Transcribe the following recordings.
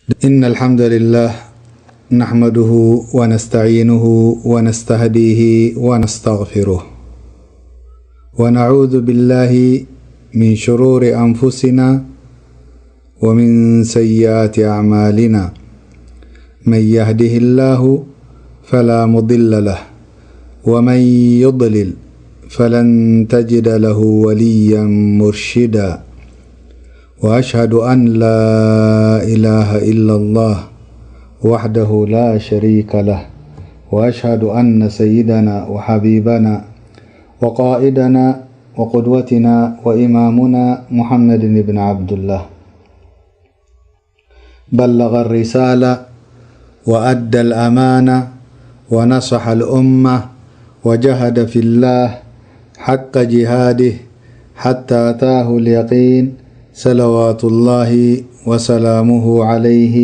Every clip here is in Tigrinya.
إن الحمد لله نحمده ونستعينه ونستهديه ونستغفره، ونعوذ بالله من شرور أنفسنا ومن سيئات أعمالنا. من يهده الله فلا مضل له، ومن يضلل فلن تجد له وليا مرشدا. وأشهد أن لا إله إلا الله وحده لا شريك له، وأشهد أن سيدنا وحبيبنا وقائدنا وقدوتنا وإمامنا محمد بن عبد الله بلغ الرسالة وأدى الأمانة ونصح الأمة وجهد في الله حق جهاده حتى أتاه اليقين، صلوات الله وسلامه عليه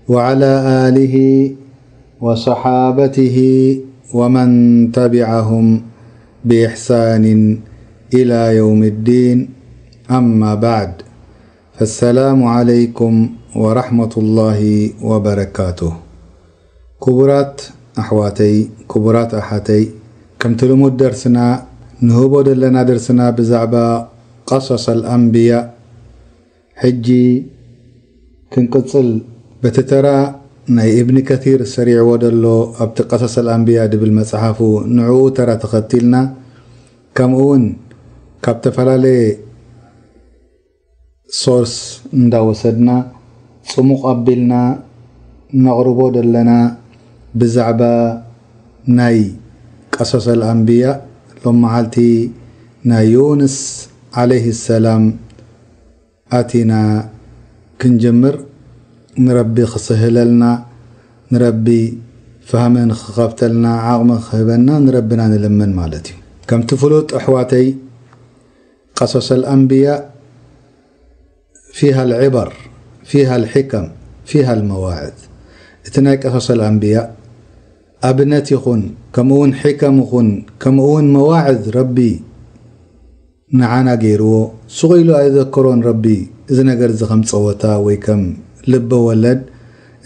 وعلى آله وصحابته ومن تبعهم بإحسان إلى يوم الدين. أما بعد، فالسلام عليكم ورحمة الله وبركاته. ክቡራት ኣሕዋተይ፣ ክቡራት ኣሓተይ፣ ከምቲ ልሙድ ደርስና ንህቦ ዘለና ደርስና ብዛዕባ ቀሰስ ኣልኣንብያ ሕጂ ክንቅጽል። በቲ ተራ ናይ እብኒ ከሲር ሰሪዕዎ ደሎ ኣብቲ ቀሰስ ኣልኣንብያ ድብል መጽሓፉ ንዕኡ ተራ ተኸቲልና፣ ከምኡ እውን ካብ ተፈላለየ ሶርስ እንዳወሰድና ጽሙቕ ኣቢልና ነቕርቦ ደለና ብዛዕባ ናይ ቀሰስ ኣልኣንብያ ሎም መዓልቲ ናይ ዮንስ ዓለይሂ ሰላም ኣቲና ክንጀምር፣ ንረቢ ክስህለልና፣ ንረቢ ፋህሚ ንኽኸፍተልና፣ ዓቕሚ ክህበና ንረብና ንልምን ማለት እዩ። ከምቲ ፍሉጥ ኣሕዋተይ፣ ቀሶስ ኣልኣንብያ ፊሃ ልዕበር፣ ፊሃ ልሕከም፣ ፊሃ ልመዋዕዝ። እቲ ናይ ቀሶስ ኣልኣንብያ ኣብነት ይኹን፣ ከምኡ እውን ሕከም ይኹን፣ ከምኡ እውን መዋዕዝ ረቢ ንዓና ገይርዎ። ሱቕ ኢሉ ኣይዘከሮን ረቢ እዚ ነገር እዚ ከም ጸወታ ወይ ከም ልበ ወለድ፣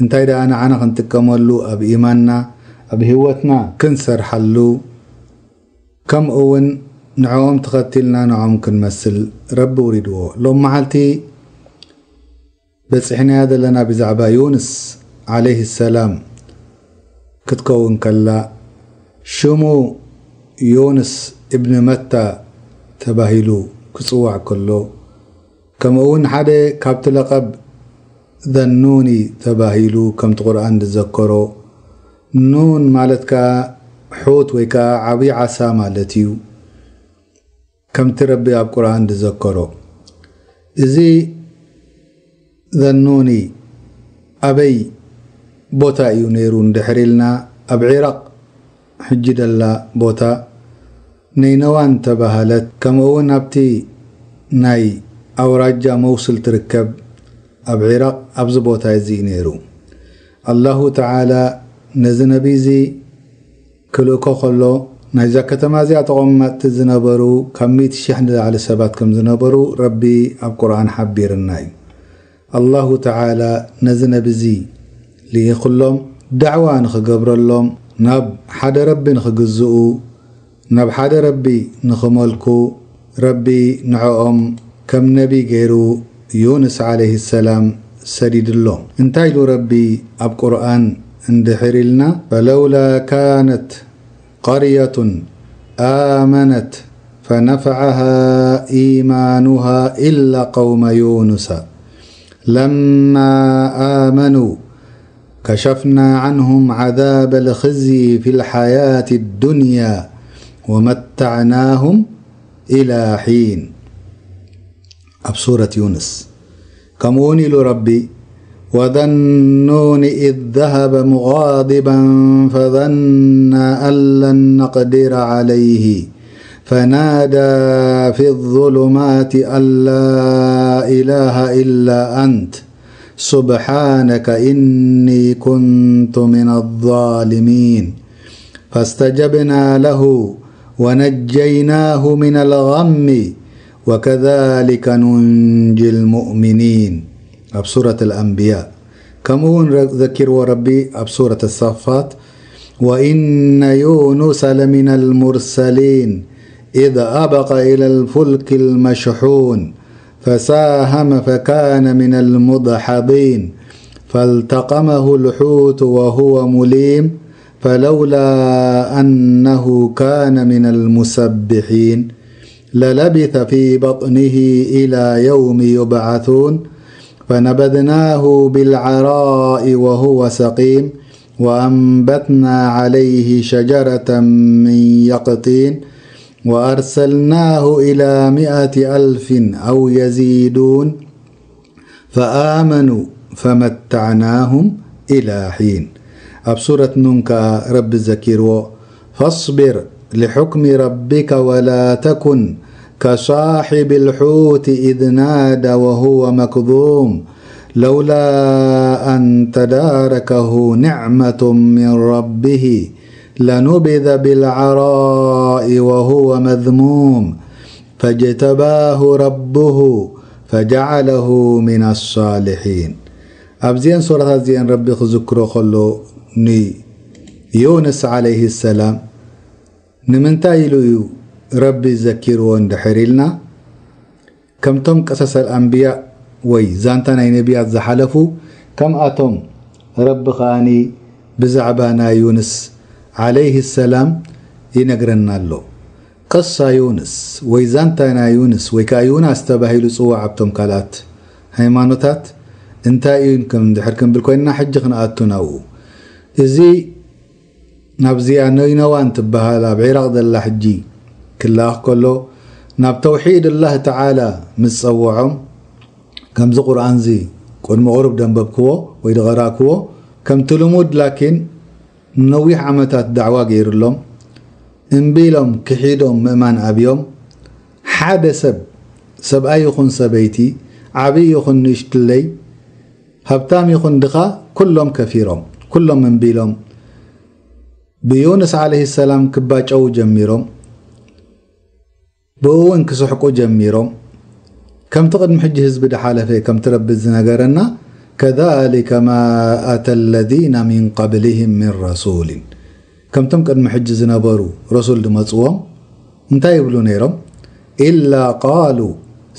እንታይ ደኣ ንዓና ክንጥቀመሉ፣ ኣብ ኢማንና፣ ኣብ ህይወትና ክንሰርሓሉ፣ ከምኡ እውን ንዕኦም ተኸቲልና ንዕኦም ክንመስል ረቢ ውሪድዎ። ሎም መዓልቲ በጺሕናያ ዘለና ብዛዕባ ዮንስ ዓለይሂ ሰላም ክትከውን ከላ፣ ሽሙ ዮንስ እብን መታ ተባሂሉ ክጽዋዕ ከሎ፣ ከምኡ እውን ሓደ ካብቲ ለቐብ ዘኑኒ ተባሂሉ ከምቲ ቁርኣን ዝዘከሮ፣ ኑን ማለት ከኣ ሑት ወይ ከኣ ዓብዪ ዓሳ ማለት እዩ። ከምቲ ረቢ ኣብ ቁርኣን ዝዘከሮ። እዚ ዘኑኒ ኣበይ ቦታ እዩ ነይሩ እንድሕር ኢልና፣ ኣብ ዒራቕ ሕጂ ደላ ቦታ ነይነዋ እንተባሃለት፣ ከምኡ እውን ኣብቲ ናይ ኣውራጃ መውስል ትርከብ ኣብ ዒራቕ ኣብዚ ቦታ እዚ እዩ ነይሩ። ኣላሁ ተዓላ ነዚ ነቢ እዚ ክልእኮ ከሎ፣ ናይዛ ከተማ እዚኣ ተቐማጥቲ ዝነበሩ ካብ ሚእቲ ሽሕ ንላዕሊ ሰባት ከም ዝነበሩ ረቢ ኣብ ቁርኣን ሓቢርና እዩ። ኣላሁ ተዓላ ነዚ ነቢ እዚ ልኢኽሎም፣ ዳዕዋ ንኽገብረሎም፣ ናብ ሓደ ረቢ ንኽግዝኡ፣ ናብ ሓደ ረቢ ንኽመልኩ፣ ረቢ ንዕኦም ከም ነቢ ገይሩ ዩንስ ዓለይሂ ሰላም ሰዲድሎም። እንታይ ኢሉ ረቢ ኣብ ቁርኣን እንድሕር ኢልና፣ ፈለውላ ካነት ቀርየቱን ኣመነት ፈነፈዐሃ ኢማኑሃ ኢላ ቀውመ ዩኑሰ ለማ ኣመኑ ከሸፍና ዐንሁም ዐዛበል ኽዝዪ ፊል ሐያቲ ዱንያ ወመተዕናሁም ኢላ ሒን። ኣብ ሱረት ዩንስ። ከምኡውን ኢሉ ረቢ፣ ወዘኑኒ ኢዝ ዘሀበ ሙጋዲበን ፈዘና አን ለን ነቅዲረ ዐለይሂ ፈናዳ ፊ ዙሉማት አን ላ ኢላሃ ኢላ አንት ሱብሓነከ ኢኒ ኩንቱ ሚነ ዛሊሚን። ፈስተጀብና ለሁ ወነጀይናሁ ሚነል ገሚ ወከዛሊከ ኑንጂል ሙእሚኒን። ኣብ ሱረት ኣልኣንብያ። ከምኡ እውን ረ-፣ ዘኪርዎ ረቢ ኣብ ሱረት ሳፋት፣ وإن يونس لمن المرسلين إذ أبق إلى الفلك المشحون فساهم فكان من المدحضين فالتقمه الحوت وهو مليم فلولا أنه كان من المسبحين للبث في بطنه إلى يوم يبعثون فنبذناه بالعراء وهو سقيم وأنبتنا عليه شجرة من يقطين وأرسلناه إلى مائة ألف أو يزيدون فآمنوا فمتعناهم إلى حين. ኣብ ሱረት ኑን ከኣ ረቢ ዘኪርዎ፣ فاصبر لحكم ربك ولا تكن كصاحب الحوت إذ نادى وهو مكظوم لولا أن تداركه نعمة من ربه لنبذ بالعراء وهو مذموم فاجتباه ربه فجعله من الصالحين። ኣብዚአን ሱራታት እዚአን ረቢ ክዝክሮ ከሎ ንዩንስ ዓለይሂ ሰላም ንምንታይ ኢሉ እዩ ረቢ ዘኪርዎ እንድሕር ኢልና፣ ከምቶም ቀሰሰል ኣንብያ ወይ ዛንታ ናይ ነቢያት ዝሓለፉ ከምኣቶም ረቢ ከኣኒ ብዛዕባ ናይ ዩንስ ዓለይሂ ሰላም ይነግረና ኣሎ። ቅሳ ዩንስ ወይ ዛንታ ናይ ዩንስ ወይ ከኣ ዩናስ ተባሂሉ ጽዋዕ ኣብቶም ካልኣት ሃይማኖታት እንታይ እዩ ከም ድሕር ክንብል ኮይንና ሕጂ ክንኣቱ ናብኡ። እዚ ናብዚኣ ነይነዋን ትበሃል ኣብ ዒራቕ ዘላ ሕጂ ክለኣኽ ከሎ ናብ ተውሒድ ኣላህ ተዓላ ምስ ጸውዖም ከምዚ ቁርኣንዚ ቅድሚ ቁሩብ ደንበብክዎ ወይ ድቐራክዎ ከምቲ ልሙድ ላኪን ንነዊሕ ዓመታት ዳዕዋ ገይሩሎም እምቢ ኢሎም ክሒዶም ምእማን ኣብዮም ሓደ ሰብ ሰብኣይ ይኹን ሰበይቲ ዓብዪ ይኹን ንእሽትለይ ሃብታም ይኹን ድኻ ኩሎም ከፊሮም ኩሎም እምቢ ኢሎም ብዩንስ ዓለይሂ ሰላም ክባጨዉ ጀሚሮም ብኡ እውን ክስሕቁ ጀሚሮም ከምቲ ቅድሚ ሕጂ ህዝቢ ድሓለፈ ከምቲ ረቢ ዝነገረና كذلك ما أتى الذين من قبلهم من رسول ከምቶም ቅድሚ ሕጂ ዝነበሩ ረሱል ድመጽዎም እንታይ ይብሉ ነይሮም إلا قالوا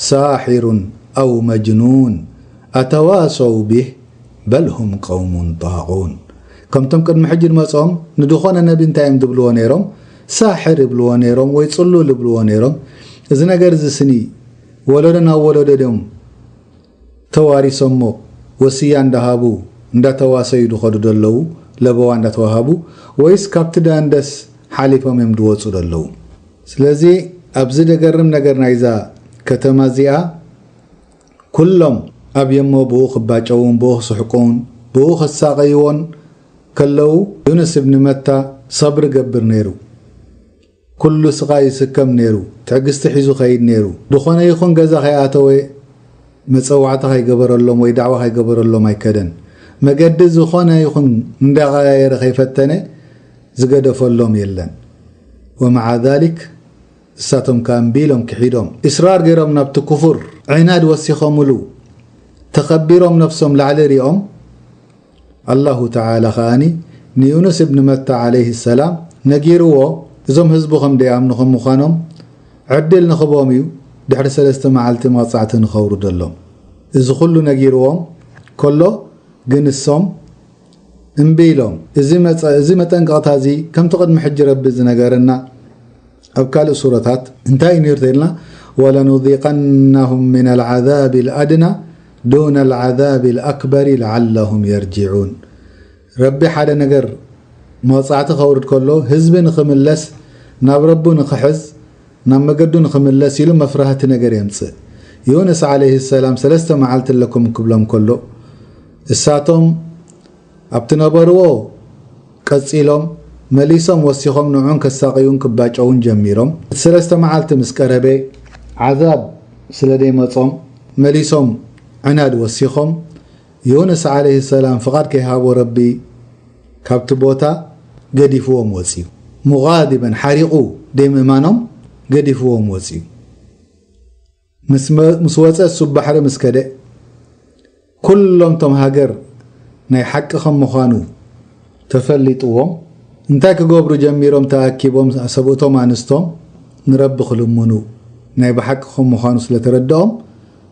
ساحر أو مجنون أتواصوا به بل هم قوم طاغون ከምቶም ቅድሚ ሕጂ ድመጾም ንድኾነ ነቢ እንታይ እዮም ድብልዎ ነይሮም ሳሕር ይብልዎ ነይሮም ወይ ጽሉል ይብልዎ ነይሮም እዚ ነገር እዚ ስኒ ወለዶ ናብ ወለዶ ድዮም ተዋሪሶሞ ወስያ እንዳሃቡ እንዳተዋሰዩ ድኸዱ ደለዉ ለበዋ እንዳተዋሃቡ ወይስ ካብቲ ደንደስ ሓሊፎም እዮም ድወፁ ደለዉ ስለዚ ኣብዚ ደገርም ነገር ናይዛ ከተማ እዚኣ ኩሎም ኣብየሞ ብኡ ክባጨውን ብኡ ክስሕቁን ብኡ ከሳቐይዎን ከለዉ ዩንስ እብኒ መታ ሰብሪ ገብር ነይሩ ኩሉ ስቓይ ይስከም ነይሩ ትዕግስቲ ሒዙ ኸይድ ነይሩ ዝኾነ ይኹን ገዛ ከይኣተወ መፀዋዕታ ከይገበረሎም ወይ ዳዕዋ ከይገበረሎም ኣይከደን መገዲ ዝኾነ ይኹን እንዳቐያየረ ከይፈተነ ዝገደፈሎም የለን ومع ذلك እሳቶም ከኣ እምቢ ኢሎም ክሒዶም ኢስራር ገይሮም ናብቲ ኩፉር ዕናድ ወሲኾምሉ ተኸቢሮም ነፍሶም ላዕሊ ሪኦም ኣላሁ ተዓላ ከኣኒ ንዩኑስ እብኒ መታ ዓለይህ ሰላም ነጊርዎ እዞም ህዝቡ ከም ደይኣምኑ ከም ምዃኖም ዕድል ንኽቦም እዩ ድሕሪ ሰለስተ መዓልቲ መቕጻዕቲ ንኸውርደሎም እዚ ኩሉ ነጊርዎም ከሎ ግን እሶም እምቢ ኢሎም እዚ መጠንቀቕታ እዚ ከምቲ ቅድሚ ሕጂ ረቢ ዝነገረና ኣብ ካልእ ሱረታት እንታይ እዩ ነይሩ ተልና ولنذيقنهم من العذاب الأدنى دون العذاب الأكبر لعلهم يرجعون ረቢ ሓደ ነገር መቕፃዕቲ ከውርድ ከሎ ህዝቢ ንኽምለስ ናብ ረቡ ንኽሕዝ ናብ መገዱ ንኽምለስ ኢሉ መፍራህቲ ነገር የምፅእ ዮንስ ዓለይህ ሰላም ሰለስተ መዓልቲ ኣለኩም ክብሎም ከሎ እሳቶም ኣብቲ ነበርዎ ቀጺሎም መሊሶም ወሲኾም ንዑን ከሳቕዩን ክባጨውን ጀሚሮም። እቲ ሰለስተ መዓልቲ ምስ ቀረበ ዓዛብ ስለ ደይመጾም መሊሶም ዕናድ ወሲኾም። ዮንስ ዓለይሂ ሰላም ፍቓድ ከይሃቦ ረቢ ካብቲ ቦታ ገዲፍዎም ወጺኡ። ሙቓዲበን ሓሪቑ ደይምእማኖም ገዲፍዎም ወጺኡ። ምስ መ-፣ ምስ ወጸ እሱ ባሕሪ ምስ ከደ፣ ኩሎም ቶም ሃገር ናይ ሓቂ ከም ምዃኑ ተፈሊጥዎም፣ እንታይ ክገብሩ ጀሚሮም? ተኣኪቦም ሰብኡቶም ኣንስቶም ንረቢ ክልምኑ፣ ናይ ብሓቂ ከም ምዃኑ ስለ ተረድኦም፣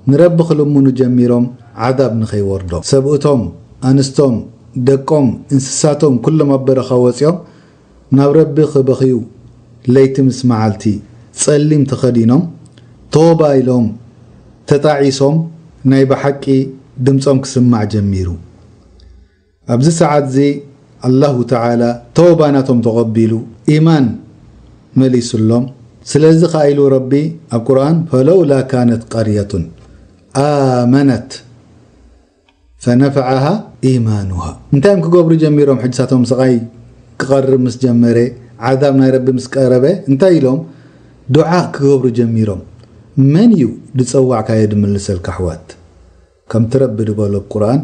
ንረቢ ክልምኑ ጀሚሮም፣ ዓዛብ ንኸይወርዶም። ሰብኡቶም፣ ኣንስቶም፣ ደቆም፣ እንስሳቶም፣ ኩሎም ኣብ በረኻ ወጺኦም፣ ናብ ረቢ ክበኽዩ፣ ለይቲ ምስ መዓልቲ ጸሊም ተኸዲኖም፣ ቶባ ኢሎም፣ ተጣዒሶም፣ ናይ ብሓቂ ድምጾም ክስማዕ ጀሚሩ። ኣብዚ ሰዓት እዚ ኣላሁ ተዓላ ተውባ ናቶም ተቐቢሉ፣ ኢማን መሊሱሎም። ስለዚ ኸኣ ኢሉ ረቢ ኣብ ቁርኣን፣ ፈለውላ ካነት ቀርየቱን ኣመነት ፈነፈዓሃ ኢማኑሃ። እንታይ እዮም ክገብሩ ጀሚሮም? ሕጂ ሳቶም ስቓይ ክቐርብ ምስ ጀመረ፣ ዓዛብ ናይ ረቢ ምስ ቀረበ፣ እንታይ ኢሎም? ዱዓ ክገብሩ ጀሚሮም። መን እዩ ዝጸዋዕካዮ ዝምልሰልካ? ኣሕዋት፣ ከምቲ ረቢ ዝበሎ ኣብ ቁርኣን፣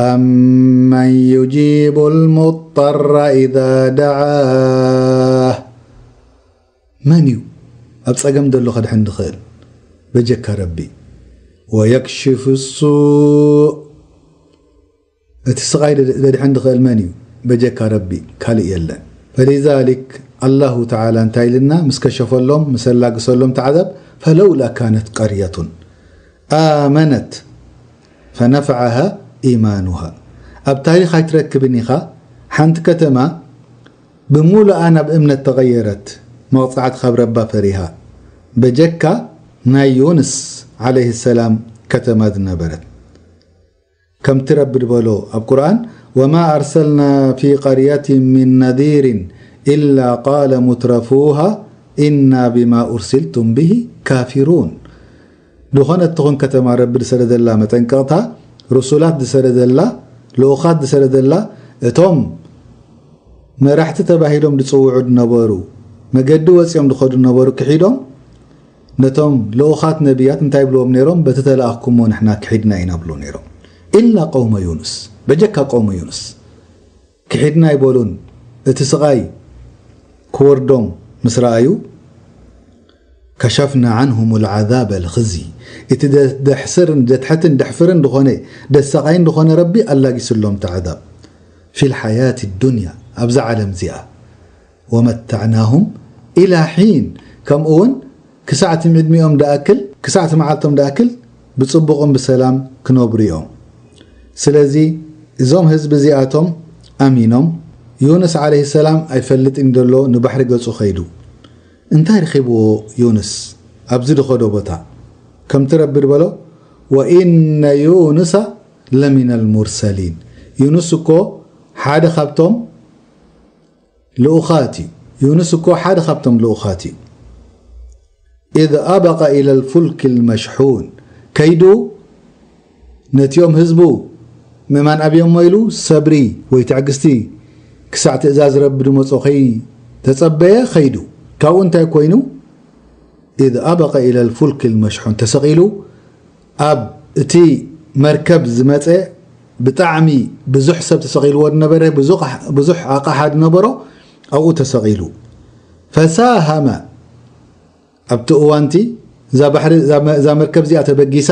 ኣመን ዩጂቡ ልሙጠራ ኢዛ ደዓህ። መን እዩ ኣብ ጸገም ዘሎ ከድሕን ዝኽእል? በጀካ ረቢ። ወየክሽፍ ሱእ፣ እቲ ስቓይ ዘድሕን ዝኽእል መን እዩ? በጀካ ረቢ ካልእ የለን። ፈሊዛሊክ ኣላሁ ተዓላ እንታይ ኢልና? ምስ ከሸፈሎም፣ ምስ ኣላግሰሎም ተዓዛብ፣ ፈለውላ ካነት ቀርየቱን ኣመነት ፈነፈዓሃ ኢማኑሃ። ኣብ ታሪኽ ኣይትረክብን ኢኻ ሓንቲ ከተማ ብምሉኣ ናብ እምነት ተቐየረት፣ መቕጻዕቲ ካብ ረባ ፈሪሃ። በጀካ ናይ ዩንስ ዓለይሂ ሰላም ከተማ ዝነበረት። ከምቲ ረቢ ዝበሎ ኣብ ቁርኣን፣ ወማ ኣርሰልና ፊ ቀርየትን ሚን ነዚርን ኢላ ቃለ ሙትረፉሃ ኢና ቢማ ኡርሲልቱም ብሂ ካፊሩን። ዝኾነት ትኹን ከተማ ረቢ ዝሰደደላ መጠንቀቕታ፣ ርሱላት ዝሰደደላ፣ ልኡኻት ዝሰደደላ፣ እቶም መራሕቲ ተባሂሎም ዝጽውዑ ዝነበሩ፣ መገዲ ወጺኦም ዝኸዱ ዝነበሩ ክሒዶም፣ ነቶም ልኡኻት ነቢያት እንታይ ይብልዎም ነይሮም? በቲ ተለኣኽኩሞ ንሕና ክሒድና ኢና ይብሉ ነይሮም። ኢላ ቀውመ ዩኑስ፣ በጀካ ቀውመ ዩኑስ ክሒድና ኣይበሉን። እቲ ስቓይ ክወርዶም ምስ ረኣዩ፣ ከሸፍና ዓንሁም ልዓዛበ ልኽዚ፣ እቲ ደ-፣ ደሕስርን ደትሐትን ደሕፍርን ዝኾነ፣ ደሳቓይን ዝኾነ ረቢ ኣላጊስሎም እቲ ዓዛብ። ፊ ልሓያት ዱንያ፣ ኣብዛ ዓለም እዚኣ። ወመታዕናሁም ኢላ ሒን፣ ከምኡ እውን ክሳዕ እቲ ዕድሚኦም ደኣክል፣ ክሳዕ እቲ መዓልቶም ደኣክል ብጽቡቕን ብሰላም ክነብሩ እዮም። ስለዚ እዞም ህዝቢ እዚኣቶም ኣሚኖም፣ ዩንስ ዓለይሂ ሰላም ኣይፈልጥን ዘሎ ንባሕሪ ገጹ ኸይዱ። እንታይ ረኺብዎ ዩንስ ኣብዚ ዝኸዶ ቦታ? ከምቲ ረቢ ዝበሎ፣ ወኢነ ዩንሰ ለሚነል ሙርሰሊን። ዩንስ እኮ ሓደ ካብቶም ልኡኻት እዩ። ዩንስ እኮ ሓደ ካብቶም ልኡኻት እዩ። ኢዝ ኣበቐ ኢለል ፉልኪል መሽሑን፣ ከይዱ ነቲኦም ህዝቡ ምእማን ኣብዮሞ ኢሉ ሰብሪ ወይ ትዕግስቲ ክሳዕ ትእዛዝ ረቢ ድመጾ ከይተጸበየ ከይዱ። ካብኡ እንታይ ኮይኑ? ኢዝ ኣበቐ ኢለል ፉልኪል መሽሑን፣ ተሰቒሉ ኣብ እቲ መርከብ ዝመጸ ብጣዕሚ ብዙሕ ሰብ ተሰቒልዎ ዝነበረ፣ ብዙሕ፣ ብዙሕ ኣቕሓ ዝነበሮ ኣብኡ ተሰቒሉ። ፈሳሃመ፣ ኣብቲ እዋንቲ እዛ ባሕሪ፣ እዛ መ-፣ እዛ መርከብ እዚኣ ተበጊሳ፣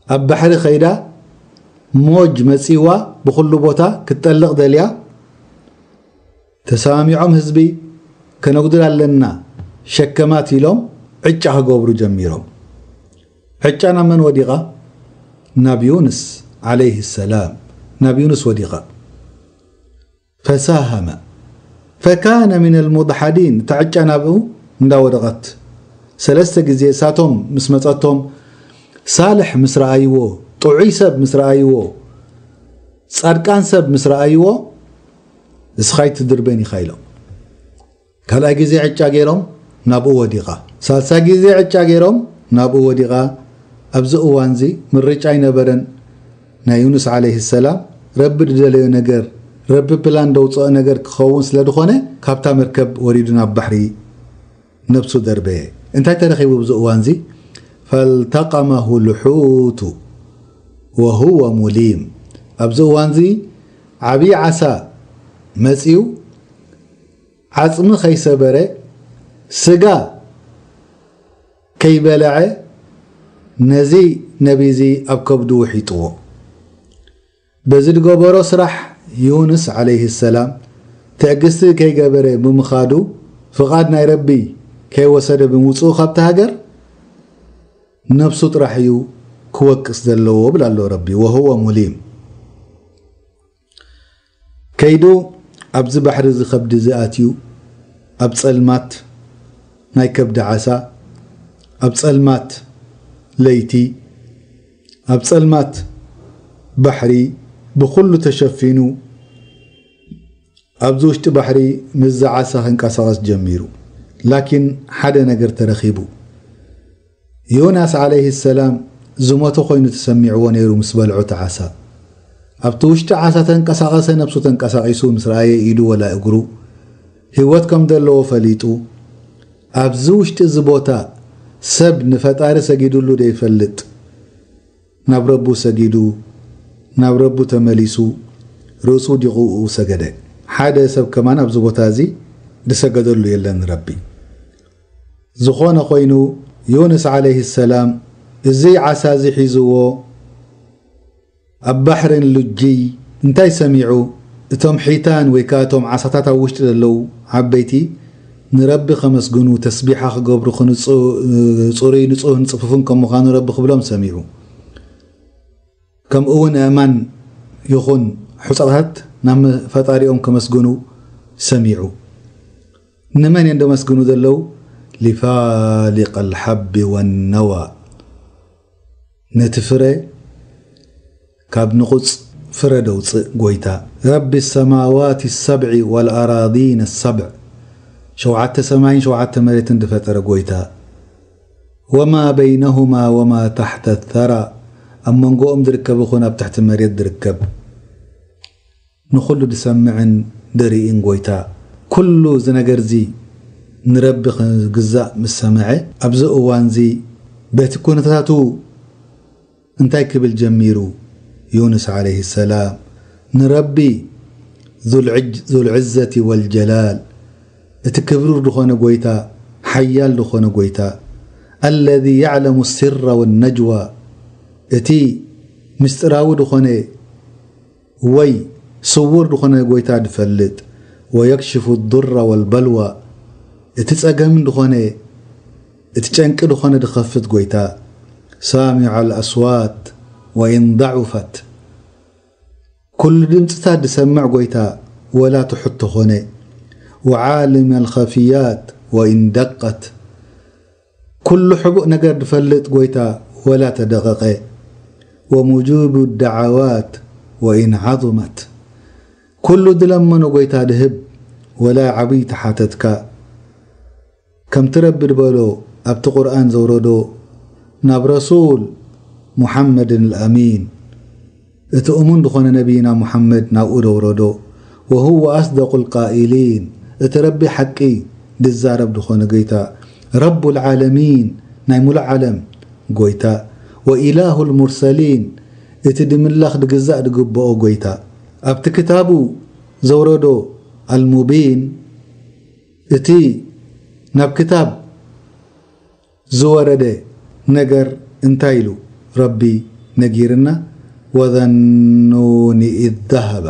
ኣብ ባሕሪ ኸይዳ፣ ሞጅ መጺዋ፣ ብኹሉ ቦታ ክትጠልቕ ደልያ፣ ተሰማሚዖም ህዝቢ ከነጉድል ኣለና፣ ሸከማት ኢሎም ዕጫ ክገብሩ ጀሚሮም። ዕጫ ናብ መን ወዲቓ? ናብ ዩንስ ዓለይሂ ሰላም፣ ናብ ዩንስ ወዲቓ። ፈሳሃመ ፈካነ ሚነል ሙድሓዲን፣ እታ ዕጫ ናብኡ እንዳወደቐት፣ ሰለስተ ግዜ እሳቶም ምስ መጸቶም፣ ሳልሕ ምስ ረኣይዎ፣ ጥዑይ ሰብ ምስ ረኣይዎ፣ ጻድቃን ሰብ ምስ ረኣይዎ፣ እስኻ ኣይትድርበን ኢኻ ኢሎም። ካልኣይ ግዜ ዕጫ ገይሮም ናብኡ ወዲቓ። ሳልሳይ ግዜ ዕጫ ገይሮም ናብኡ ወዲቓ። ኣብዚ እዋንዚ ምርጫ ኣይነበረን። ናይ ዩኑስ ዓለይሂ ሰላም ረቢ ዝደለዮ ነገር፣ ረቢ ፕላን ዘውፅኦ ነገር ክኸውን ስለ ዝኾነ፣ ካብታ መርከብ ወሪዱ ናብ ባሕሪ ነብሱ ደርበየ። እንታይ ተረኺቡ ኣብዚ እዋንዚ? ፈልተቀመሁ ልሑቱ ወሁወ ሙሊም። ኣብዚ እዋንዚ ዓብዪ ዓሳ መፅዩ፣ ዓፅሚ ከይሰበረ፣ ስጋ ከይበልዐ፣ ነዚ ነቢዚ ኣብ ከብዱ ውሒጥዎ። በዚ ዝገበሮ ስራሕ ዩንስ ዓለይሂ ሰላም ትዕግስቲ ከይገበረ ብምኻዱ፣ ፍቓድ ናይ ረቢ ከይወሰደ ብምውፅኡ ካብቲ ሃገር፣ ነብሱ ጥራሕ እዩ ክወቅስ ዘለዎ ብል ኣሎ ረቢ። ወሁወ ሙሊም። ከይዱ ኣብዚ ባሕሪ እዚ ከብዲ እዚ ኣትዩ፣ ኣብ ጸልማት ናይ ከብዲ ዓሳ፣ ኣብ ጸልማት ለይቲ፣ ኣብ ጸልማት ባሕሪ ብኹሉ ተሸፊኑ፣ ኣብዚ ውሽጢ ባሕሪ ምስዚ ዓሳ ክንቀሳቐስ ጀሚሩ። ላኪን ሓደ ነገር ተረኺቡ። ዮናስ ዓለይሂ ሰላም ዝሞተ ኮይኑ ተሰሚዕዎ ነይሩ ምስ በልዖ እቲ ዓሳ። ኣብቲ ውሽጢ ዓሳ ተንቀሳቐሰ፣ ነብሱ ተንቀሳቒሱ ምስ ረኣየ ኢዱ ወላ እግሩ ህይወት ከም ዘለዎ ፈሊጡ፣ ኣብዚ ውሽጢ እዚ ቦታ ሰብ ንፈጣሪ ሰጊዱሉ ደይፈልጥ፣ ናብ ረቡ ሰጊዱ፣ ናብ ረቡ ተመሊሱ፣ ርእሱ ወዲቑ ሰገደ። ሓደ ሰብ ከማን ኣብዚ ቦታ እዚ ዝሰገደሉ የለን ንረቢ። ዝኾነ ኮይኑ፣ ዩንስ ዓለይሂ ሰላም እዚ ዓሳ እዚ ሒዝዎ ኣብ ባሕርን ልጅይ እንታይ ሰሚዑ? እቶም ሒታን ወይ ከኣ እቶም ዓሳታት ኣብ ውሽጢ ዘለዉ ዓበይቲ ንረቢ ከመስግኑ፣ ተስቢሓ ክገብሩ፣ ክንጹ-፣ ጽሩይ ንጹህን ጽፉፍን ከም ምዃኑ ረቢ ክብሎም ሰሚዑ። ከምኡ እውን ኣእማን ይኹን ሑጻታት ናብ ፈጣሪኦም ከመስግኑ ሰሚዑ። ንመን እዮም ደመስግኑ ዘለዉ? ሊፋሊቅ ኣልሓቢ ወነዋ፣ ነቲ ፍረ ካብ ንቑጽ ፍረ ደውጽእ ጎይታ። ረቢ ሰማዋት ሰብዒ ወልኣራዲን ሰብዕ፣ ሸውዓተ ሰማይን ሸውዓተ መሬትን ዝፈጠረ ጎይታ። ወማ በይነሁማ ወማ ታሕተ ተራ፣ ኣብ መንጎኦም ዝርከብ ይኹን ኣብ ትሕቲ መሬት ዝርከብ፣ ንኹሉ ዝሰምዕን ዝርእን ጎይታ። ኩሉ እዚ ነገር እዚ ንረቢ ክግዛእ ምስ ሰምዐ፣ ኣብዚ እዋን እዚ በቲ ኩነታቱ እንታይ ክብል ጀሚሩ? ዩንስ ዓለይሂ ሰላም ንረቢ ዙል ዕዝ-፣ ዙል ዕዘቲ ወልጀላል፣ እቲ ክብሩር ዝኾነ ጎይታ፣ ሓያል ዝኾነ ጎይታ፣ ኣለዚ የዕለሙ ሲራ ወነጅዋ፣ እቲ ምስጢራዊ ዝኾነ ወይ ስውር ዝኾነ ጎይታ ዝፈልጥ፣ ወየክሽፉ ዱራ ወልበልዋ፣ እቲ ጸገምን ዝኾነ እቲ ጨንቂ ዝኾነ ዝኸፍት ጎይታ፣ ሳሚዕ ኣልኣስዋት ወኢን ዳዑፈት፣ ኩሉ ድምፅታት ዝሰምዕ ጎይታ ወላ ትሑት ተኾነ፣ ወዓሊም ኣልኸፍያት ወኢን ደቀት፣ ኩሉ ሕቡእ ነገር ዝፈልጥ ጎይታ ወላ ተደቐቐ፣ ወሙጁቡ ደዓዋት ወኢን ዓظመት፣ ኩሉ ዝለመኖ ጎይታ ድህብ ወላ ዓብይ ተሓተትካ። ከምቲ ረቢ ዝበሎ ኣብቲ ቁርኣን ዘውረዶ ናብ ረሱል ሙሓመድን ኣልኣሚን፣ እቲ እሙን ዝኾነ ነቢይና ሙሓመድ ናብኡ ዘውረዶ፣ ወሁወ ኣስደቁ ልቃኢሊን፣ እቲ ረቢ ሓቂ ድዛረብ ዝኾነ ጎይታ፣ ረቡ ልዓለሚን፣ ናይ ሙሉእ ዓለም ጎይታ፣ ወኢላሁ ልሙርሰሊን፣ እቲ ድምላኽ ድግዛእ ድግብኦ ጎይታ። ኣብቲ ክታቡ ዘውረዶ ኣልሙቢን፣ እቲ ናብ ክታብ ዝወረደ ነገር እንታይ ኢሉ ረቢ ነጊርና? ወዘኑኒ ኢዝ ዘሀበ፣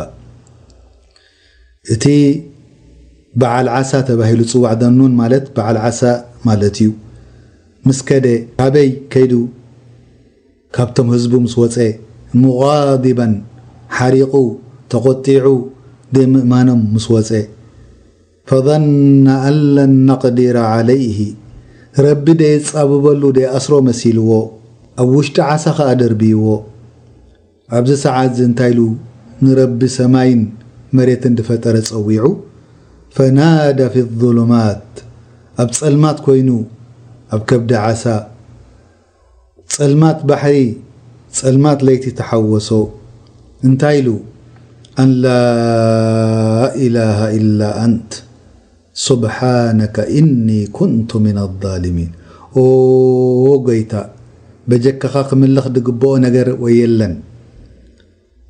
እቲ በዓል ዓሳ ተባሂሉ ዝጽዋዕ፣ ዘኑን ማለት በዓል ዓሳ ማለት እዩ። ምስ ከደ፣ ካበይ ከይዱ? ካብቶም ህዝቡ ምስ ወጸ፣ ሙጋዲበን፣ ሓሪቑ፣ ተቖጢዑ፣ ደይ ምእማኖም ምስ ወጸ፣ ፈዘነ ኣን ለን ነቅዲረ ዓለይሂ፣ ረቢ ደየጻብበሉ ደይኣስሮ መሲልዎ፣ ኣብ ውሽጢ ዓሳ ኸኣ ደርብይዎ። ኣብዚ ሰዓት እዚ እንታይ ኢሉ ንረቢ ሰማይን መሬትን ዝፈጠረ ጸዊዑ? ፈናዳ ፊ ዙሉማት፣ ኣብ ጸልማት ኮይኑ፣ ኣብ ከብዲ ዓሳ፣ ጸልማት ባሕሪ፣ ጸልማት ለይቲ ተሓወሶ። እንታይ ኢሉ? ኣን ላ ኢላሃ ኢላ ኣንት ሱብሓነከ ኢኒ ኩንቱ ሚነ ዛሊሚን። ኦ ጎይታ፣ በጀካኻ ክምለኽ ዝግብኦ ነገር ወይ የለን።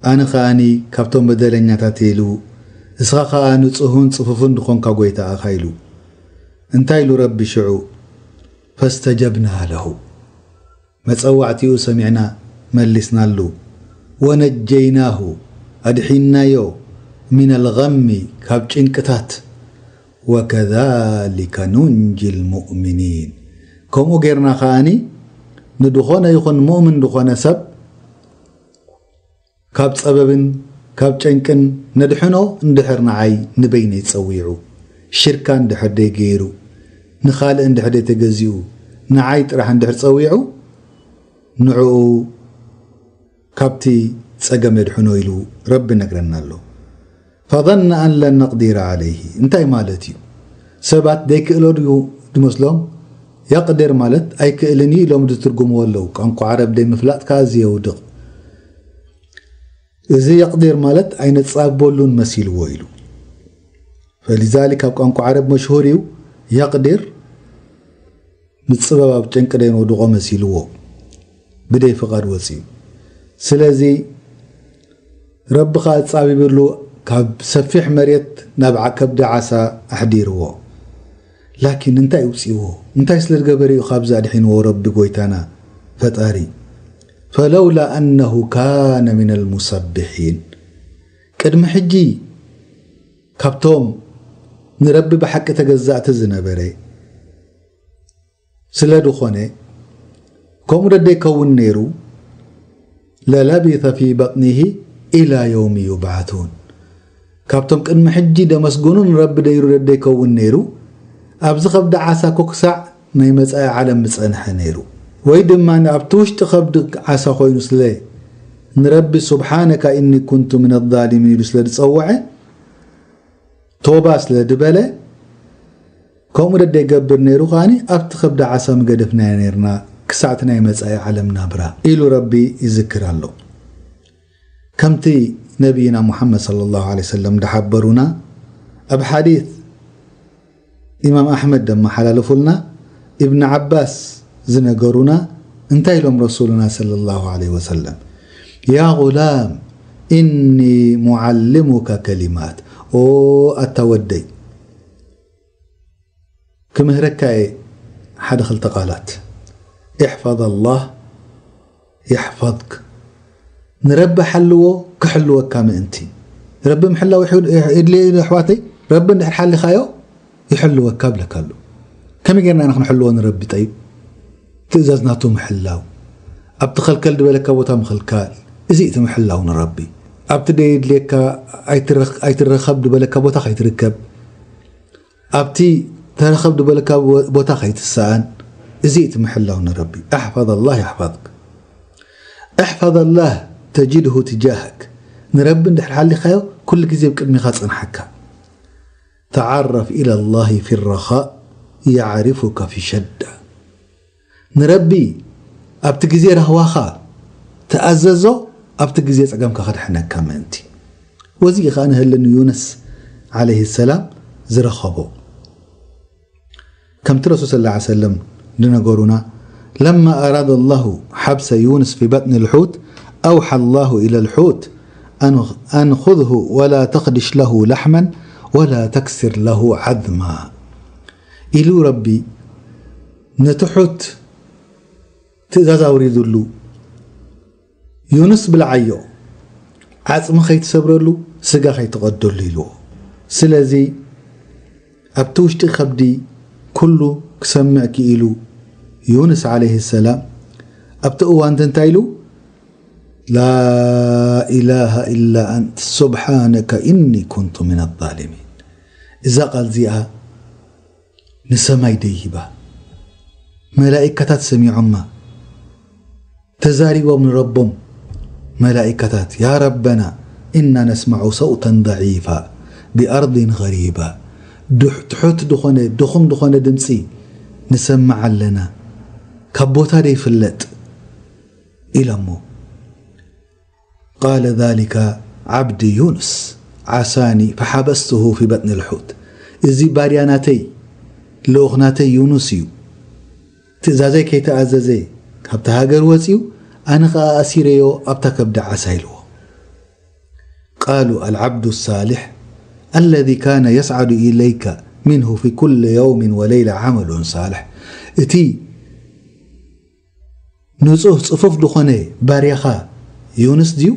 ኣነ ከኣኒ ካብቶም በደለኛታት ኢሉ፣ እስኻ ከኣ ንጹህን ጽፉፍን ዝኾንካ ጎይታ ኢኻ ኢሉ። እንታይ ኢሉ ረቢ ሽዑ? ፈስተጀብና ለሁ፣ መጸዋዕቲኡ ሰሚዕና መሊስናሉ። ወነጀይናሁ፣ ኣድሒናዮ፣ من الغم፣ ካብ ጭንቅታት። وكذلك ننجي المؤمنين። ከምኡ ጌርና ከኣኒ ንድኾነ ይኹን ሙእምን ድኾነ ሰብ ካብ ጸበብን ካብ ጨንቅን ነድሕኖ። እንድሕር ንዓይ ንበይነይ ጸዊዑ፣ ሽርካ እንድሕር ደይ ገይሩ፣ ንኻልእ እንድሕር ደይ ተገዚኡ፣ ንዓይ ጥራሕ እንድሕር ጸዊዑ፣ ንዕኡ ካብቲ ጸገም የድሕኖ ኢሉ ረቢ ነግረና ኣሎ። فظن أن لن نقدر عليه እንታይ ማለት እዩ? ሰባት ደይክእሎ ድዩ ድመስሎም? يقدر ማለት ኣይክእልን እዩ ኢሎም ዝትርጉምዎ ኣለዉ። ቋንቋ ዓረብ ደይ ምፍላጥ ከኣ እዚ የውድቕ። እዚ يقدر ማለት ኣይነጻግበሉን መሲልዎ ኢሉ። فلذلك ኣብ ቋንቋ ዓረብ መሽሁር እዩ። يقدر ምጽበብ ኣብ ጨንቂ ደይ ነውድቖ መሲልዎ ብደይ ፍቓድ ወጺኡ። ስለዚ ረቢ ኸኣ ጻቢብሉ ካብ ሰፊሕ መሬት ናብ ዓ-፣ ከብዲ ዓሳ ኣሕዲርዎ። ላኪን እንታይ ውጺዎ? እንታይ ስለ ዝገበረ እዩ ካብዚ ኣድሒንዎ ረቢ ጎይታና ፈጣሪ? فلولا أنه كان من المسبحين ቅድሚ ሕጂ ካብቶም ንረቢ ብሓቂ ተገዛእቲ ዝነበረ ስለ ድኾነ፣ ከምኡ ደደይከውን ነይሩ፣ للبث في بطنه إلى يوم يبعثون ካብቶም ቅድሚ ሕጂ ደመስግኑ ንረቢ ደይሩ ደደይከውን ነይሩ፣ ኣብዚ ከብዲ ዓሳ እኮ ክሳዕ ናይ መጻኢ ዓለም ምጸንሐ ነይሩ። ወይ ድማ ኣብቲ ውሽጢ ከብዲ ዓሳ ኮይኑ ስለ ንረቢ سبحانك إني كنت من الظالمين ኢሉ ስለ ዝጸወዐ፣ ቶባ ስለ ዝበለ፣ ከምኡ ደደይገብር ነይሩ ከኣኒ ኣብቲ ከብዲ ዓሳ ምገደፍናዮ ነይርና ክሳዕቲ ናይ መጻኢ ዓለም ናብራ ኢሉ ረቢ ይዝክር ኣሎ። ከምቲ ነቢይና ሙሓመድ ሰለላሁ ዐለይሂ ወሰለም ዝሓበሩና ኣብ ሓዲት ኢማም ኣሕመድ ደመሓላለፉልና፣ ኢብን ዓባስ ዝነገሩና እንታይ ኢሎም ረሱሉና ሰለላሁ ዐለይሂ ወሰለም? يا غلام إني معلمك كلمات ኦ ኣታ ወደይ ክምህረካ እየ ሓደ ክልተ ቃላት። احفظ الله يحفظك ንረቢ ሓልዎ ክሕልወካ ምእንቲ። ረቢ ምሕላው ይሕል-፣ የድልዮ እዩ ኣሕዋተይ። ረቢ እንድሕር ሓሊኻዮ ይሕልወካ ብለካ ኣሎ። ከመይ ጌርና ኢና ክንሕልዎ ንረቢ? ጠይብ ትእዛዝ ናቱ ምሕላው፣ ኣብቲ ኸልከል ዝበለካ ቦታ ምኽልካል፣ እዚ እቲ ምሕላው ንረቢ። ኣብቲ ደየድልየካ ኣይትረኽ-፣ ኣይትረኸብ ዝበለካ ቦታ ከይትርከብ፣ ኣብቲ ተረኸብ ዝበለካ ቦ-፣ ቦታ ከይትሰኣን፣ እዚ እቲ ምሕላው ንረቢ። احفظ الله يحفظك احفظ الله تجده تجاهك ንረቢ እንድሕር ሓሊኻዮ ኩሉ ግዜ ብቅድሚኻ ጽንሓካ። تعرف إلى الله في الرخاء يعرفك في الشدة ንረቢ ኣብቲ ግዜ ራህዋኻ ተኣዘዞ፣ ኣብቲ ግዜ ጸገምካ ከድሕነካ ምእንቲ። ወዚ እዩ ኸኣ ንህልን ዩንስ ዓለይሂ ሰላም ዝረኸቦ። ከምቲ ረሱል ሰለላሁ ዐለይሂ ወሰለም ዝነገሩና፣ لما أراد الله حبس يونس في بطن الحوت أوحى الله إلى الحوت أن، أن خذه ولا تخدش له لحما ولا تكسر له عظما ኢሉ ረቢ ነቲ ሑት ትእዛዝ ኣውሪዱሉ፣ ዩንስ ብልዓዮ፣ ዓጽሚ ከይትሰብረሉ፣ ስጋ ከይትቐደሉ ኢልዎ። ስለዚ ኣብቲ ውሽጢ ከብዲ ኩሉ ክሰምዕ ክኢሉ ዩንስ ዓለይሂ ሰላም ኣብቲ እዋን እንታይ ኢሉ? لا إله إلا أنت سبحانك إني كنت من الظالمين እዛ ቃል እዚኣ ንሰማይ ደይባ። መላኢካታት ሰሚዖማ። ተዛሪቦም ንረቦም መላኢካታት፣ يا ربنا إنا نسمع صوتا ضعيفا بأرض غريبة ድሕ-፣ ትሑት ዝኾነ፣ ድኹም ዝኾነ ድምፂ ንሰምዕ ኣለና፣ ካብ ቦታ ደይፍለጥ ኢሎሞ። قال ذلك عبدي يونس عصاني فحبسته في بطن الحوت እዚ ባርያ ናተይ ልኡኽ ናተይ ዩኑስ እዩ። ትእዛዘይ ከይተኣዘዘ ካብታ ሃገር ወፂኡ፣ ኣነ ኸዓ ኣሲረዮ ኣብታ ከብዲ ዓሳ ኢልዎ። قالوا العبد الصالح الذي كان يصعد إليك منه في كل يوم وليلة عمل صالح እቲ ንጹህ ጽፉፍ ዝኾነ ባርያኻ ዩንስ ድዩ?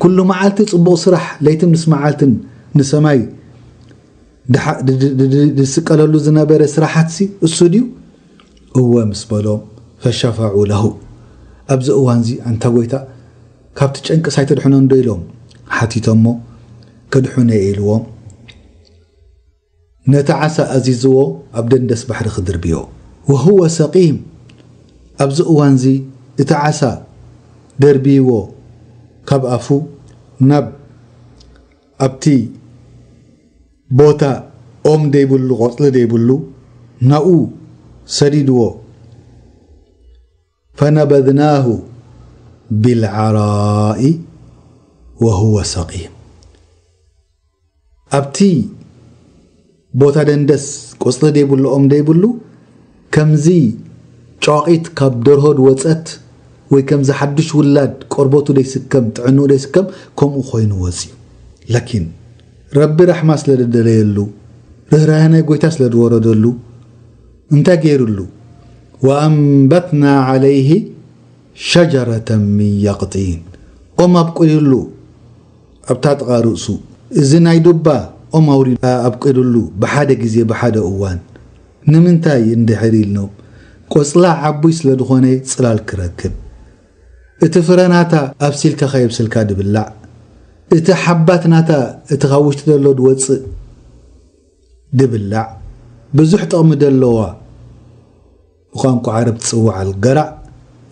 ኩሉ መዓልቲ ጽቡቕ ስራሕ፣ ለይትን ምስ መዓልትን ንሰማይ ድሓ- ድ- ድ- ድ- ድ- ድስቀለሉ ዝነበረ ስራሓትሲ እሱ ድዩ? እወ ምስ በሎም፣ ፈሸፈዑ ለሁ። ኣብዚ እዋንዚ ኣንታ ጎይታ ካብቲ ጨንቅስ ኣይተድሕኖን ዶ ኢሎም ሓቲቶሞ፣ ከድሕኖ እየ ኢልዎም። ነቲ ዓሳ ኣዚዝዎ ኣብ ደንደስ ባሕሪ ክድርብዮ። ወሁወ ሰቂም። ኣብዚ እዋንዚ እቲ ዓሳ ደርብይዎ ካብ ኣፉ ናብ ኣብቲ ቦታ ኦም ደይብሉ ቆጽሊ ደይብሉ ናኡ ሰዲድዎ። ፈነበذናሁ ቢልዓራኢ ወሁወ ሰቂም። ኣብቲ ቦታ ደንደስ ቆጽሊ ደይብሉ ኦም ደይብሉ ከምዚ ጫቒት ካብ ደርሆ ድወጸት ወይ ከምዚ ሓድሽ ውላድ ቆርበቱ ደይስከም ጥዕንኡ ደይስከም ከምኡ ኮይኑ ወጽዩ። ላኪን ረቢ ራሕማ ስለ ደደለየሉ ርህራሄ ናይ ጎይታ ስለ ድወረደሉ እንታይ ገይሩሉ? ወኣንበትና ዓለይሂ ሸጀረተ ምን የቅጢን። ኦም ኣብቂሉሉ ኣብታ ጥቓ ርእሱ። እዚ ናይ ዱባ ኦም ኣውሪዱ ኣብቂሉሉ ብሓደ ግዜ ብሓደ እዋን። ንምንታይ እንድሕር ኢልኖም? ቆጽላ ዓቡይ ስለ ዝኾነ ጽላል ክረክብ። እቲ ፍረ ናታ ኣብሲልካ ከየብሰልካ ድብላዕ። እቲ ሓባት ናታ እቲ ካብ ውሽጢ ዘሎ ድወጽእ ድብላዕ። ብዙሕ ጥቕሚ ደለዋ። ብቋንቋ ዓረብ ትጽዋዕ ኣልገራዕ።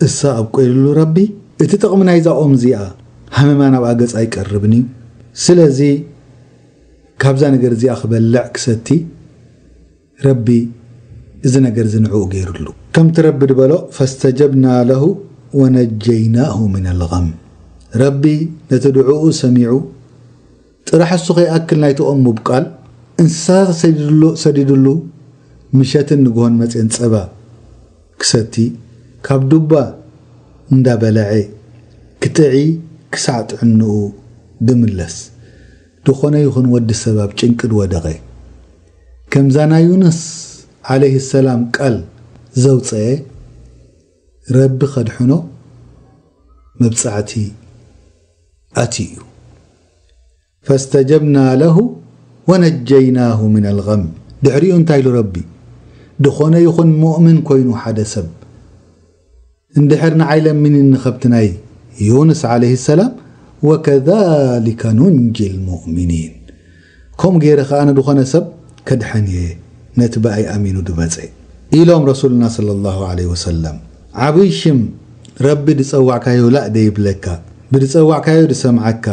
እሳ ኣብቂሉሉ ረቢ። እቲ ጥቕሚ ናይዛ ኦም እዚኣ ሃመማ ናብኣ ገጽ ኣይቀርብን እዩ። ስለዚ ካብዛ ነገር እዚኣ ክበልዕ ክሰቲ ረቢ እዚ ነገር እዚ ንዕኡ ገይሩሉ። ከምቲ ረቢ ድበሎ ፈስተጀብና ለሁ ወነጀይናሁ ምን ኣልገም። ረቢ ነቲ ድዕኡ ሰሚዑ ጥራሕ እሱ ከይኣክል ናይቲ ኦም ምብቃል እንስሳታት ሰዲድሉ ሰዲድሉ ምሸትን ንግሆን መጽየን ጸባ ክሰቲ ካብ ዱባ እንዳበለዐ ክጥዒ ክሳዕ ጥዕንኡ ድምለስ ድኾነ ይኹን ወዲ ሰብ ኣብ ጭንቂ ድወደቐ ከምዛ ናይ ዩንስ ዓለይሂ ሰላም ቃል ዘውፀአ ረቢ ከድሕኖ መብጻዕቲ ኣትዩ እዩ። ፈስተጀብና ለሁ ወነጀይናሁ ምን ኣልገም። ድሕሪኡ እንታይ ኢሉ ረቢ? ድኾነ ይኹን ሙእምን ኮይኑ ሓደ ሰብ እንድሕር ንዓይ ለሚንኒ ከብቲ ናይ ዩንስ ዓለይሂ ሰላም ወከዛሊከ ኑንጂ ልሙእሚኒን። ከምኡ ገይረ ከኣ ንድኾነ ሰብ ከድሐን እየ ነቲ ብኣይ ኣሚኑ ድመጸ ኢሎም ረሱልና ሰለላሁ ዓለይሂ ወሰለም። ዓብይ ሽም ረቢ ድጸዋዕካዮ ላእ ደይብለካ ብድጸዋዕካዮ ድሰምዓካ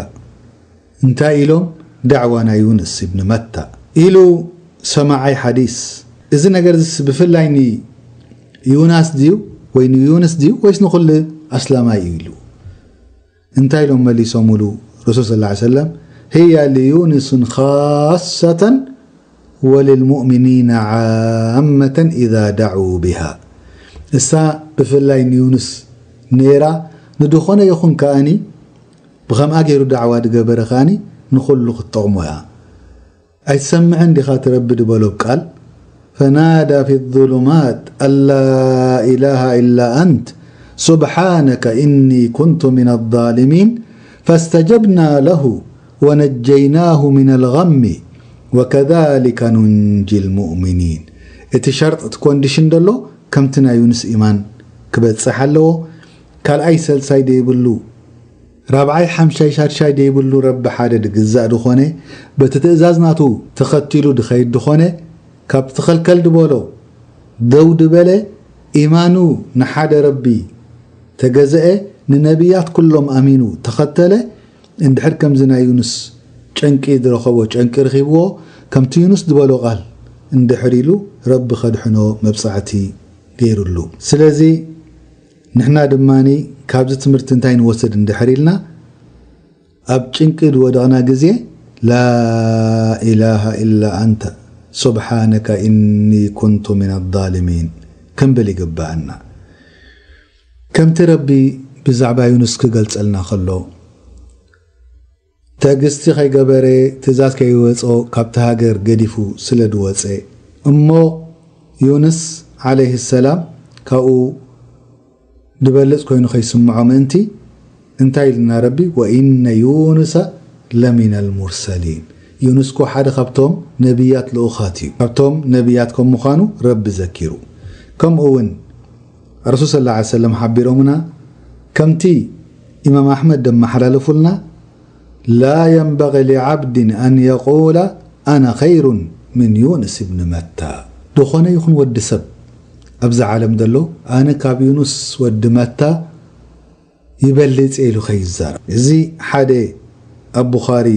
እንታይ ኢሎም ዳዕዋ ናይ ዩንስ ኢብን መታ ኢሉ ሰማዓይ ሓዲስ። እዚ ነገር እዚ ብፍላይ ንዩናስ ድዩ ወይ ንዩንስ ድዩ ወይስ ንኹሉ ኣስላማይ እዩ ኢሉ እንታይ ኢሎም መሊሶምሉ ረሱል ስ ሰለም ህያ ልዩንስን ካሰተን ወልልሙእሚኒና ዓመተን ኢዛ ዳዑ ብሃ እሳ ብፍላይ ንዩንስ ነይራ ንድኾነ ይኹን ከኣኒ ብኸምኣ ገይሩ ዳዕዋ ድገበረ ከኣኒ ንኹሉ ክትጠቕሞ እያ ኣይትሰምዕን ዲኻ ትረቢ ድበሎ ቃል فنادى في الظلمات أن لا إله إلا أنت سبحانك إني كنت من الظالمين فاستجبنا له ونجيناه من الغم وكذلك ننجي المؤمنين እቲ ሸርጥ እቲ ኮንዲሽን ደሎ ከምቲ ናይ ዩንስ ኢማን ክበጽሕ ኣለዎ ካልኣይ ሰልሳይ ደይብሉ ራብዓይ ሓምሻይ ሻድሻይ ደይብሉ ረቢ ሓደ ድግዛእ ድኾነ በቲ ትእዛዝ ናቱ ተኸቲሉ ድኸይድ ድኾነ ካብ ትኸልከል ድበሎ ደው ድበለ ኢማኑ ንሓደ ረቢ ተገዘአ ንነቢያት ኩሎም ኣሚኑ ተኸተለ እንድሕር ከምዚ ናይ ዩንስ ጨንቂ ድረኸቦ ጨንቂ ርኺብዎ ከምቲ ዩንስ ድበሎ ቃል እንድሕር ኢሉ ረቢ ኸድሕኖ መብጻዕቲ ገይሩሉ ስለዚ ንሕና ድማ ካብዚ ትምህርቲ እንታይ ንወስድ እንድሕር ኢልና ኣብ ጭንቂ ዝወደቕና ግዜ ላኢላሃ ኢላ ኣንተ ሱብሓነከ ኢኒ ኩንቱ ሚነ ዛሊሚን ክንብል ይግብኣና። ከምቲ ረቢ ብዛዕባ ዩኑስ ክገልጸልና ከሎ፣ ትዕግስቲ ከይገበረ ትእዛዝ ከይወጾ ካብቲ ሃገር ገዲፉ ስለ ዝወጸ እሞ ዩንስ ዓለይሂ ሰላም ካብኡ ዝበልጽ ኮይኑ ከይስምዖ ምእንቲ እንታይ ኢልና ረቢ? ወኢነ ዩኑሰ ለሚነል ሙርሰሊን። ዩኑስ ኮ ሓደ ካብቶም ነቢያት ልኡኻት እዩ። ካብቶም ነቢያት ከም ምዃኑ ረቢ ዘኪሩ። ከምኡ እውን ረሱል ሰለላሁ ዐለይሂ ወሰለም ሓቢሮምና፣ ከምቲ ኢማም ኣሕመድ ደመሓላለፉልና፣ ላ የንበጊ ሊዓብድን ኣን የቁለ ኣነ ኸይሩን ምን ዩንስ ብን መታ። ዝኾነ ይኹን ወዲ ሰብ ኣብዚ ዓለም ዘሎ ኣነ ካብ ዩኑስ ወዲ መታ ይበልጽ ኢሉ ከይዛረብ። እዚ ሓደ ኣብ ቡኻሪ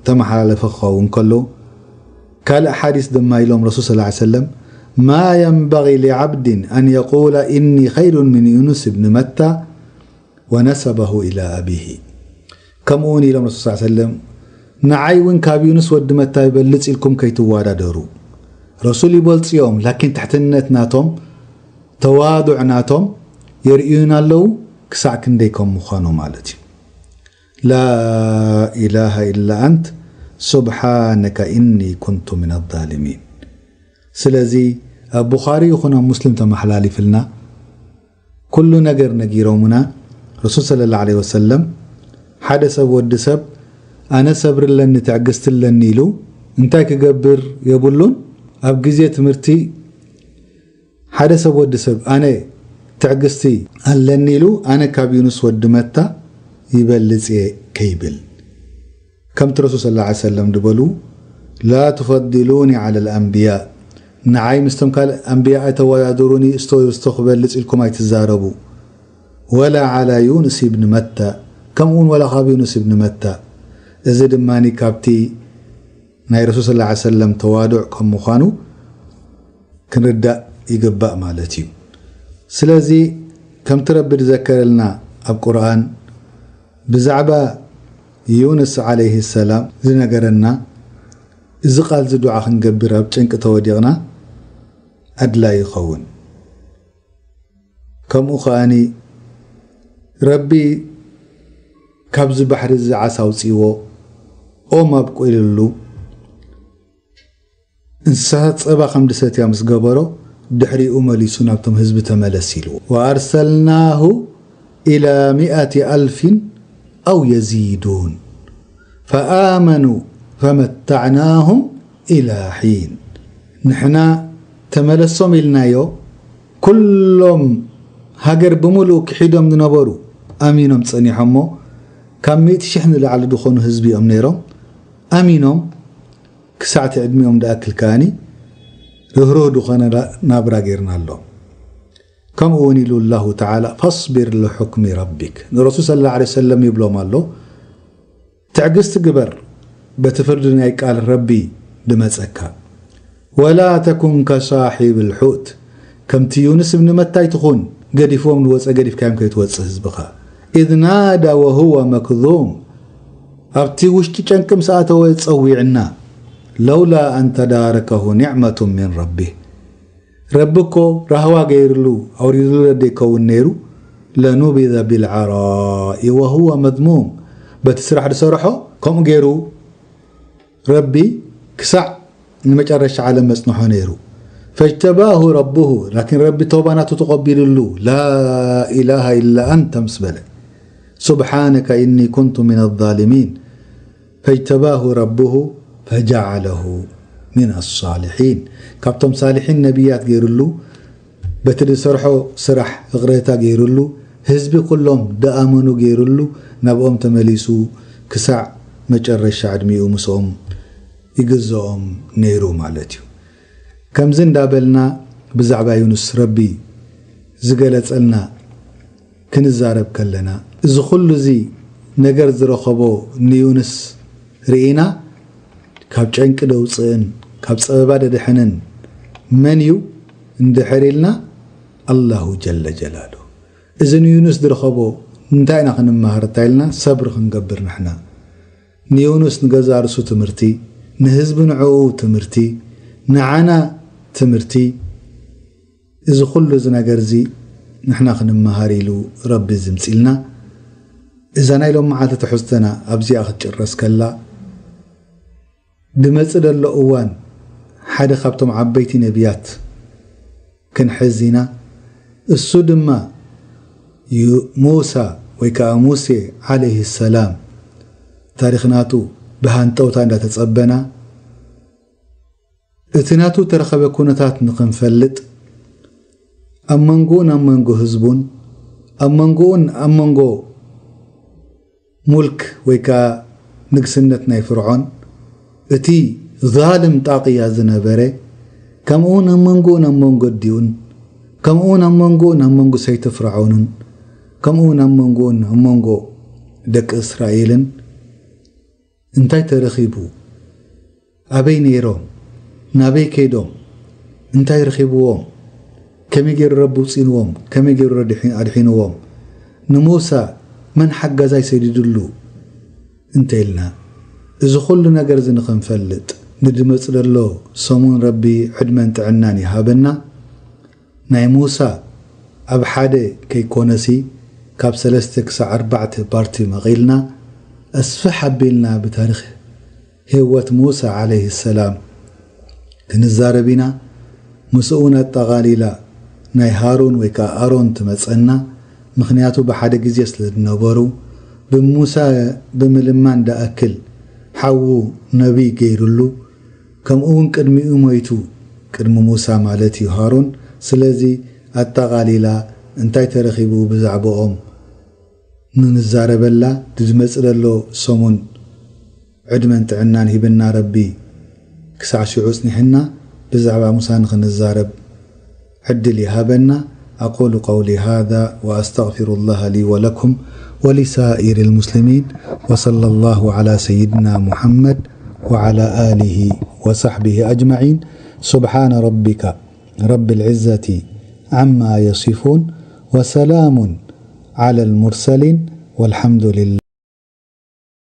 ተመሓላለፈ ክኸውን ከሎ፣ ካልእ ሓዲስ ድማ ኢሎም ረሱል ሰለላሁ ዐለይሂ ወሰለም፣ ማ የንበጊ ሊዓብድን ኣን የቁለ ኢኒ ኸይሩን ምን ዩኑስ ብን መታ ወነሰበሁ ኢላ ኣቢሂ። ከምኡ እውን ኢሎም ረሱል ሰለላሁ ዐለይሂ ወሰለም፣ ንዓይ እውን ካብ ዩኑስ ወዲ መታ ይበልጽ ኢልኩም ከይትወዳደሩ። ረሱል ይበልጹ እዮም፣ ላኪን ትሕትነት ናቶም፣ ተዋዱዕ ናቶም የርእዩና ኣለዉ፣ ክሳዕ ክንደይ ከም ምዃኑ ማለት እዩ። ላ ኢላሃ ኢላ ኣንት ሱብሓነከ ኢኒ ኩንቱ ሚነ ዛሊሚን። ስለዚ ኣብ ቡኻሪ ይኹን ኣብ ሙስሊም ተመሓላሊፍልና፣ ኩሉ ነገር ነጊሮምና። ረሱል ሰለላሁ ዐለይሂ ወሰለም፣ ሓደ ሰብ፣ ወዲ ሰብ፣ ኣነ ሰብሪ ኣለኒ፣ ትዕግስቲ ኣለኒ ኢሉ እንታይ ክገብር የብሉን? ኣብ ግዜ ትምህርቲ ሓደ ሰብ፣ ወዲ ሰብ፣ ኣነ ትዕግስቲ ኣለኒ ኢሉ ኣነ ካብ ዩኑስ ወዲ መታ ይበልጽ እየ ከይብል። ከምቲ ረሱል ሰለላሁ ዐለይሂ ወሰለም ዝበሉ፣ ላ ቱፈድሉኒ ዐለል ኣንብያ፣ ንዓይ ምስቶም ካልእ ኣንብያ ኣይተወዳድሩኒ፣ እስቶ እስቶ ክበልጽ ኢልኩም ኣይትዛረቡ። ወላ ዐላ ዩንስ ብን መታ፣ ከምኡ እውን ወላ ካብ ዩንስ ብን መታ። እዚ ድማ ካብቲ ናይ ረሱል ሰለላሁ ዐለይሂ ወሰለም ተዋዱዕ ከም ምዃኑ ክንርዳእ ይግባእ ማለት እዩ። ስለዚ ከምቲ ረቢ ዝዘከረልና ኣብ ቁርኣን ብዛዕባ ዩንስ ዐለይሂ ሰላም ዝነገረና፣ እዚ ቃል እዚ ዱዓ ክንገብር ኣብ ጭንቂ ተወዲቕና ኣድላዪ ይኸውን። ከምኡ ከኣኒ ረቢ ካብዚ ባሕሪ እዚ ዓሳ ኣውጺእዎ፣ ኦም ኣብቁልሉ፣ እንስሳታት ጸባ ከም ድሰትያ ምስ ገበሮ፣ ድሕሪኡ መሊሱ ናብቶም ህዝቢ ተመለስ ኢልዎ። ወኣርሰልናሁ ኢላ ሚኣቲ ኣልፊን ኣው የዚዱን ፈኣመኑ ፈመታዕናሁም ኢላ ሒን። ንሕና ተመለሶም ኢልናዮ፣ ኩሎም ሃገር ብምሉኡ ክሒዶም ዝነበሩ ኣሚኖም ጸኒሖሞ፣ ካብ ሚእቲ ሽሕ ንላዕሊ ዝኾኑ ህዝቢ እዮም ነይሮም። ኣሚኖም ክሳዕቲ ዕድሚኦም ድኣክል ከኣኒ ርህሩህ ዝኾነ ናብራ ጌርናሎም። ከምኡ እውን ኢሉ ኣላሁ ተዓላ፣ ፈስቢር ልሑክሚ ረቢክ። ንረሱል ሰለላሁ ዐለይሂ ወሰለም ይብሎም ኣሎ፣ ትዕግስቲ ግበር በቲ ፍርዲ ናይ ቃል ረቢ ድመጸካ። ወላ ተኩን ከሳሒብ ልሑት፣ ከምቲ ዩንስ እብኒ መታይ ትኹን፣ ገዲፍዎም ንወጸ ገዲፍካዮም ከይትወጽእ ህዝብኻ። ኢዝ ናዳ ወሁወ መክዙም፣ ኣብቲ ውሽጢ ጨንቂ ምስ ኣተወ ጸዊዕና። ለውላ ኣን ተዳረከሁ ኒዕመቱ ሚን ረቢህ፣ ረቢ እኮ ራህዋ ገይርሉ ኣውሪድሉ ደይከውን ነይሩ። ለኑቢዘ ቢልዓራኢ ወሁወ መዝሙም፣ በቲ ስራሕ ዝሰርሖ ከምኡ ገይሩ ረቢ ክሳዕ ንመጨረሻ ዓለም መጽንሖ ነይሩ። ፈጅተባሁ ረቡሁ፣ ላኪን ረቢ ተውባ ናቱ ተቐቢሉሉ፣ ላ ኢላሃ ኢላ ኣንተ ምስ በለ፣ ሱብሓነከ ኢኒ ኩንቱ ሚነ ዛሊሚን። ፈጅተባሁ ረቡሁ ፈጀዓለሁ ሚነ ሳሊሒን፣ ካብቶም ሳሊሒን ነቢያት ገይሩሉ፣ በቲ ዝሰርሖ ስራሕ እቕሬታ ገይሩሉ፣ ህዝቢ ኩሎም ደኣመኑ ገይሩሉ፣ ናብኦም ተመሊሱ ክሳዕ መጨረሻ ዕድሚኡ ምስኦም ይግዝኦም ነይሩ ማለት እዩ። ከምዚ እንዳበልና ብዛዕባ ዩኑስ ረቢ ዝገለጸልና ክንዛረብ ከለና፣ እዚ ኩሉ እዚ ነገር ዝረኸቦ ንዩንስ ርኢና፣ ካብ ጨንቂ ደውፅእን ካብ ፀበባ ደድሕንን መን እዩ እንድሕር ኢልና፣ ኣላሁ ጀለ ጀላሉ። እዚ ንዩንስ ዝረኸቦ እንታይ ኢና ክንመሃር እንታይ ኢልና፣ ሰብሪ ክንገብር ንሕና። ንዩንስ ንገዛ ርእሱ ትምህርቲ፣ ንህዝቢ ንዕኡ ትምህርቲ፣ ንዓና ትምህርቲ። እዚ ኩሉ እዚ ነገር እዚ ንሕና ክንመሃር ኢሉ ረቢ ዝምፅልና። እዛ ናይ ሎም መዓልቲ ትሕዝቶና ኣብዚኣ ክትጭረስ ከላ፣ ድመጽእ ደሎ እዋን ሓደ ካብቶም ዓበይቲ ነቢያት ክንሕዝ ኢና። እሱ ድማ ዩ-፣ ሙሳ ወይ ከዓ ሙሴ ዓለይሂ ሰላም ታሪኽ ናቱ ብሃንጠውታ እንዳተጸበና፣ እቲ ናቱ ተረኸበ ኩነታት ንኽንፈልጥ፣ ኣብ መንጎኡን ኣብ መንጎ ህዝቡን፣ ኣብ መንጎኡን ኣብ መንጎ ሙልክ ወይ ከዓ ንግስነት ናይ ፍርዖን፣ እቲ ዛልም ጣቕያ ዝነበረ፣ ከምኡውን ኣብ መንጎኡን ኣብ መንጎ ኣዲኡን፣ ከምኡውን ኣብ መንጎኡን ኣብ መንጎ ሰይቲ ፍርዖንን፣ ከምኡውን ኣብ መንጎኡን ኣብ መንጎ ደቂ እስራኤልን እንታይ ተረኺቡ? ኣበይ ነይሮም? ናበይ ከይዶም? እንታይ ረኺብዎም? ከመይ ገይሩ ረቢ ውፂንዎም? ከመይ ገይሩ ረድሒ-፣ ኣድሒንዎም? ንሙሳ መን ሓጋዛይ ሰዲድሉ? እንተ ኢልና፣ እዚ ኩሉ ነገር እዚ ንኽንፈልጥ፣ ንድመፅ ደሎ ሰሙን ረቢ ዕድመን ጥዕናን ይሃበና። ናይ ሙሳ ኣብ ሓደ ከይኮነሲ፣ ካብ ሰለስተ ክሳዕ ኣርባዕተ ፓርቲ መቒልና፣ ኣስፍሕ ኣቢልና ብታሪኽ ህይወት ሙሳ ዓለይሂ ሰላም ክንዛረብ ኢና። ምስኡ እውን ኣጠቓሊላ ናይ ሃሩን ወይ ከዓ ኣሮን ትመፀና። ምኽንያቱ ብሓደ ግዜ ስለ ዝነበሩ፣ ብሙሳ ብምልማን ደኣክል ሓዉ ነቢይ ገይሩሉ፣ ከምኡ እውን ቅድሚኡ ሞይቱ፣ ቅድሚ ሙሳ ማለት እዩ ሃሩን። ስለዚ ኣጠቓሊላ እንታይ ተረኺቡ ብዛዕባኦም ንንዛረበላ። ድመፅ ደሎ ሰሙን ዕድመን ጥዕናን ሂብና ረቢ ክሳዕ ሽዑ ጽኒሕና ብዛዕባ ሙሳ ንኽንዛረብ ዕድል ይሃበና። أقول قولي هذا وأستغفر الله لي ولكم ولسائر المسلمين، وصلى الله على سيدنا محمد وعلى آله وصحبه أجمعين. سبحان ربك رب العزة عما يصفون، وسلام على المرسلين، والحمد لله.